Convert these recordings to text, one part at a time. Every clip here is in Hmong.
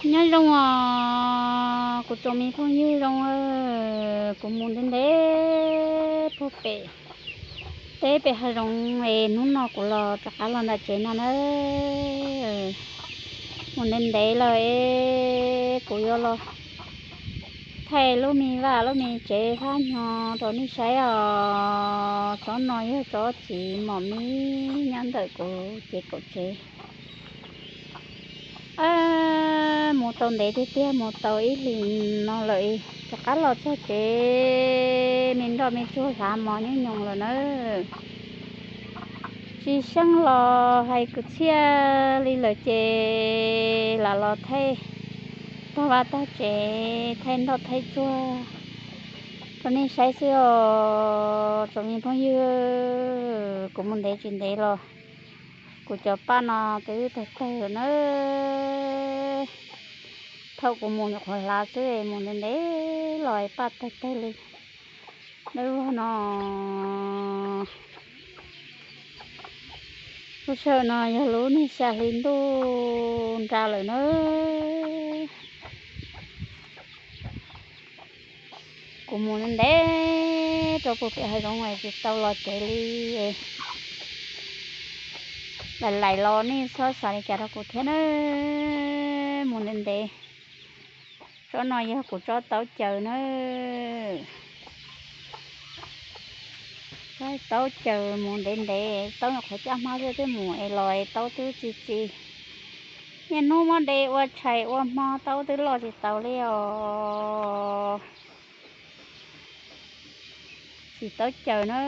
Nyob zoo os kuv tsoom me phooj ywg zoo, kuv mus ntev ntev puag pem teb pem hav zoov es hnub no kuv los rov qab los ntawm tsev no na. Mus ntev ntev lawm es kuv yuav los thaij lub me vaj lub me tsev fab nyo rau nej saib os. Tsob no yog tsob txiv mom me nyob ntawm kuv cev kaum tsev. Mus tau ntev tiag tiag, mus tau ib hlis no lawm, rov qab los txog tsev me nroj me tsuag hlav mos nyob nyoos lawm na. Tsis xyeej los hais kwv txhiaj li lawm ces lam los thaij tag vaj tag tsev, thaij nroj thaij tsuag rau nej saib xwb os tsoom me phooj ywg. Kuv mus ntev tsis ntev los kuv cov paj no twb tawg tawg lawm na. Thaum kuv mus nyuam qhuav hlav xwb, mus ntev ntev los paj tawg tawg li. Lub no, lub sij hawm no yog lub neeg xya hli ntuj nra lawm na. Kuv mus ntev rau puag pem hav zoov es tsis tau los tsev li. Laim laim los nej txhob xav li cas rau kuv thiab na. Mus ntev ntev. Tsob no yog kuv tsob taub caws na. Tsob taub caws mus ntev ntev, taub nyuam qhuav caj hmab xwb, twb mus es los es taub twb txi txi. Niaj hnub muab de ua tshais ua hmo taub twb loj tsis taus li os. Txiv taub caws na,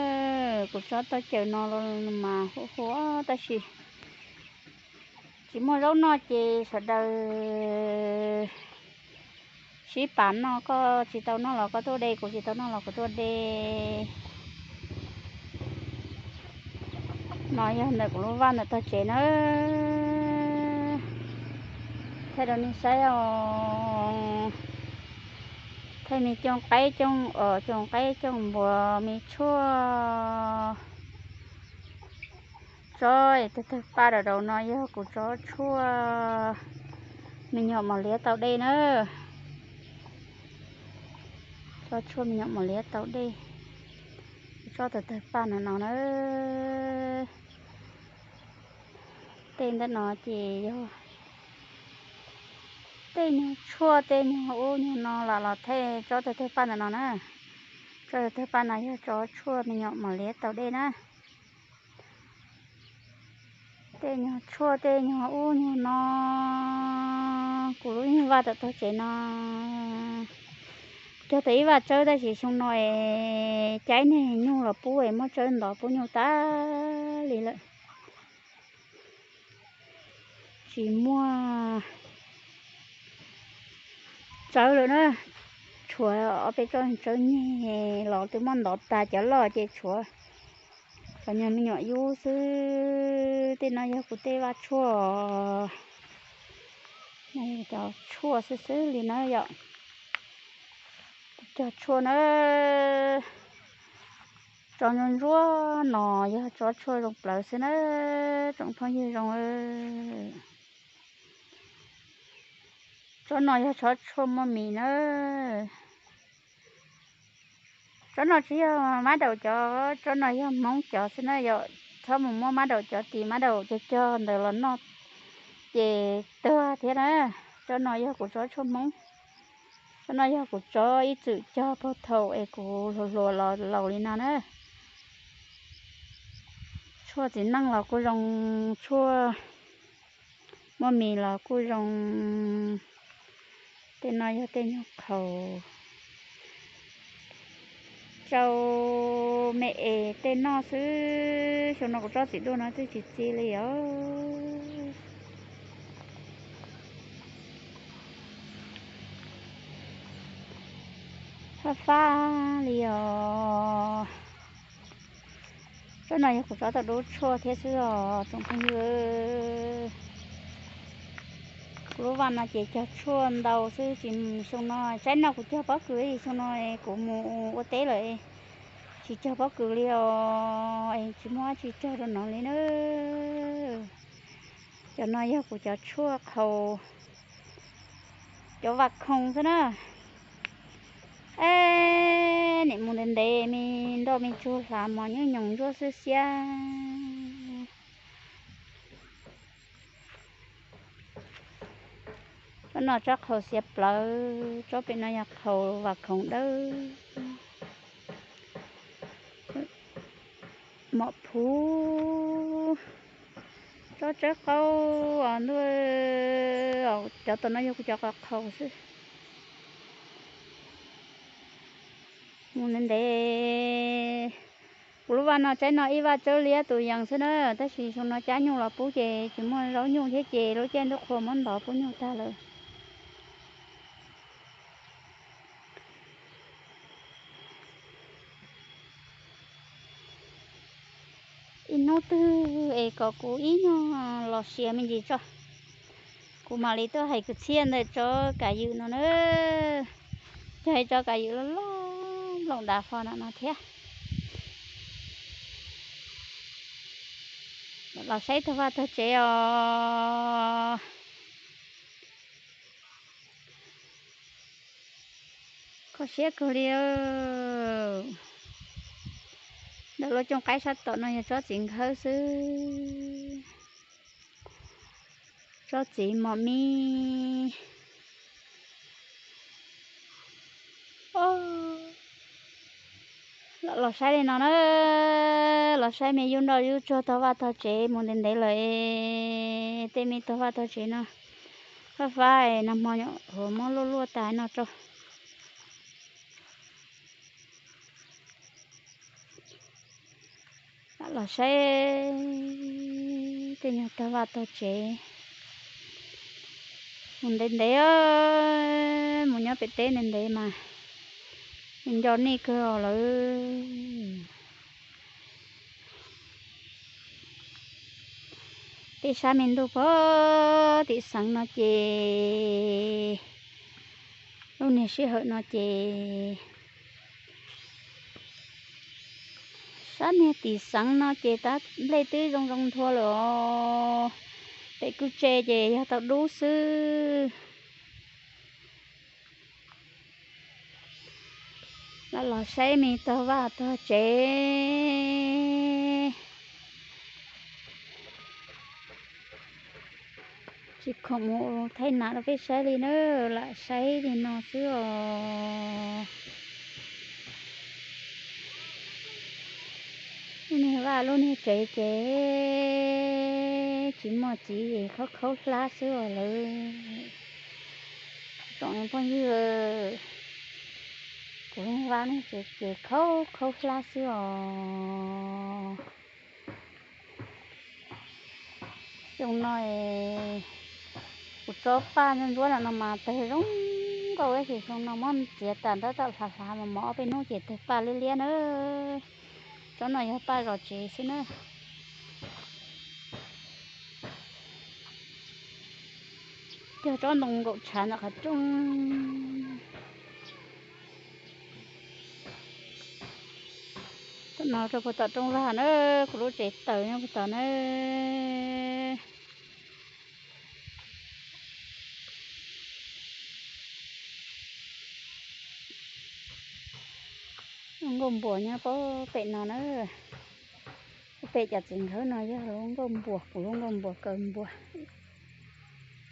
kuv tsob taub caws no los mas huv huv tab sis tsis muaj zaub noj ces sawv daws sib pab noj, koj tsis tau noj los koj tuaj de, kuv tsis tau noj los kuv tuaj de. No yog ntawm kuv lub vaj ntawm tog tsev na. Thaij rau nej saib os. Thaij me cooj qaib cooj os, cooj qaib cooj npua, me tshuaj. Tsob es tawg tawg paj rau rau no yog kuv tsob tshuaj me nyuam mos liab tau dej na. Tsob tshuaj me nyuam mos liab tau dej. Tsob tawg tawg paj no no na. Tej ntawm no ces yog tej nyuag tshuaj tej nyuag ub nyuag no los los thaij tsob tawg tawg paj ntawm no na. Tsob tawg tawg paj no yog tsob tshuaj me nyuam mos liab tau dej na. Tej nyuag tshuaj tej nyuag ub nyuag no, kuv lub nyuag vaj tom tog tsev no cog tau ib vaj tsawb tab sis xyoo no es caij niag nyuj los pub es muab tsawb ntov pub nyuj tag li lawm. Tsis muaj tsawb lawm na. Tshuav ob peb tsob tsawb nyeg los twb muab ntov tag, cov loj ces tshuav cov nyuag me nyuam yub xwb. Tej no yog kuv tej vaj tshuaj, cov tshuaj xwb xwb li na yom. Cov tshuaj na, tsob ntsuab ntsuab no yog tsob tshuaj zoo plawv xwb na, tsoom phooj ywg zoo. Tsob no yog tsob tshuaj muaj mis na. Tsob no tsis yog mab daum cov, tsob no yog Hmoob cov xwb na yom. Txhob mus muab mab daum cov tis mab daum cog cog ntawd los noj ces tuag thiab na. Tsob no yog kuv tsob tshuaj Hmoob. Tsob no yog kuv tsob ib txwm cog puag thaum es kuv hluas hluas los laus li no na. Tshuaj txiv neej los kuj zoo, tshuaj muaj mis los kuj zoo. Tej no yog tej nyuag qhaus tsau me es tej noj xwb. Xyoo no kuv tsob txiv duaj no twb tsis txi li os. Fab fab li os. Tsob no yog kuv tsob tau dub tshuaj thiab xwb os tsoom phooj ywg. Kuv lub vaj no ces cog tshuaj ntau xwb, tsis, xyoo no tsaib no kuv cog pob kws, xyoo no kuv mus ua teb lawm tsis cog pob kws li os, es tsis muaj dab tsi cog rau no li na. Cov no yog kuv cov tshuaj qhaus, Cov vam khoom xwb na. Es nim mus ntev ntev me nroj me tsuag hlav mos nyuj nyoos ntsuab xwb xiab. Tsob no tsob qhaus xiav plawv, tsob pem no yog qhaus vam khoom dawb. Mom phuv, tsob tsawb qaub os ntuj, cov tom no yog kuv cov qhaus qhaus xwb. Mus ntev ntev, kuv lub vaj no tsaib no ib vaj tsawb liab tus yees xwb na, tab sis xyoo no cab nyuj los pub ces tsis muaj zaub nyuj thiab ces lub caij ntuj qhua muab ntov pub nyuj tag lawm. Ib hnub twg es kom kuv ib nyuag los siav me ntsis tso, kuv mam li tuaj hais kwv txhiaj ntawm tsob kav ywm no na. Cog ib tsob kav ywm loj loj nplooj dav fo no no thiab. Los saib tog vaj tog tsev os. Kho siab kawg li. Ntawm lub cooj qaib sab tom no yog tsob txiv nkhawb xwb. Tsob txiv mos mis. Los saib li no na, los saib me yub nroj yub tsuag tog vaj tog tsev mus ntev ntev lawm. Tej me tog vaj tog tsev no fab fab, nag hmo nyuam qhuav muab luaj luaj tas no rau. Los saib tej nyuag tog vaj tog tsev mus ntev ntev, mus nyob pem teb ntev ntev mas nco nej kawg lawm. Tej sab me ntuj pog tim xeev no ces, lub niag sij hawm no ces sab niag tim xeev no ces tab nplej twb zoo zoo nthua lawm os. Pem kuj tse ces yog tau dub xwb. Los los saib me tog vaj tog tsev. Tsis khoom mus thaij nam rau peb saib li na, lam saib li no xwb os. Lub niag vaj lub niag tsev ces tsis muaj txiv es khaub khaub hlab xwb os lawv. Tsoom phooj ywg, kuv lub niag vaj lub niag tsev ces khaub khaub hlab xwb os. Xyoo no kuv tsob paj ntsuab ntsuab no mas tawg zoo nkauj, tab sis xyoo no muab txiav tas ntab tom hlav hlav mos mos ob peb hnub ces tawg paj liab liab na. Tsob no yog paj zos tsev xwb na. Cog tsob ntoo nkaum tshav ntawm qhov rooj. Tom no rau puag tom rooj vag na, kuv lub tsev taws nyob puag tom na. Lub nkauj npuas nyob puag pem no na. Puag pem cov txiv nkhawb no yog lub nkauj npuas, kuv lub nkauj npuas kaw npuas.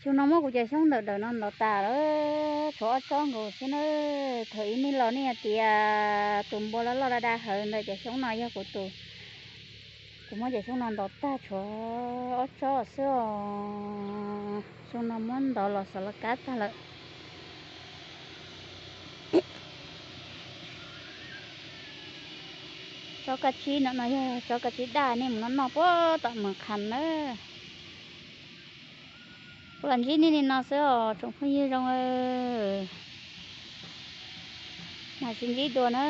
Xyoo no muab kuv cov xyoob ntawm dawm no ntov tas lawm, tshuav ob tsob nkaus xwb na. Thaum ib me los nej hais tias tus npua loj loj dab dab hawv ntawm cov xyoob no yog kuv tus. Kuv muab cov xyoob no ntov tag tshuav ob tsob xwb os. Xyoo no muab ntov los xov los kab tag lawm. Tsob kab tsib no no yog tsob kab tsib daj, nej mus noj noj puag tom Mws Qhas na. Kuv los ntsib nej li no xwb os tsoom phooj ywg zoo, mam sib ntsib dua na.